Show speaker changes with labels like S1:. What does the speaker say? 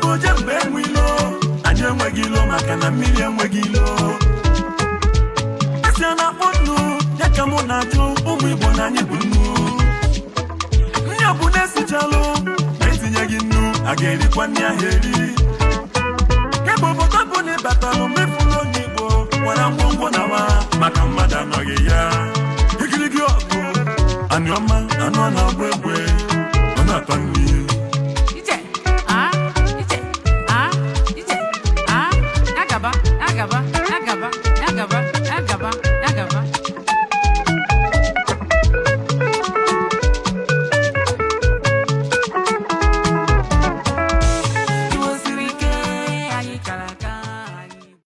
S1: Igbo jembe enwe ilo. Anyị enweghị ilo maka na mmiri enweghị ilo. Esi a na-akpọ nnu ya ka mụ na-ajụ ụmụ Igbo na anyị bụ nnu. Nri ọ bụ na-esichalụ ma etinyeghị nnu, a ga-erikwa nri ahụ eri. Kemgbe obodo bụ na ịbatalụ mefuru onye Igbo nwere ngwongwo na wa maka mmadụ anọghị ya. Igirigi ọgụ anị ọma, anụ a na-agba egbe, ọ na-ata nri.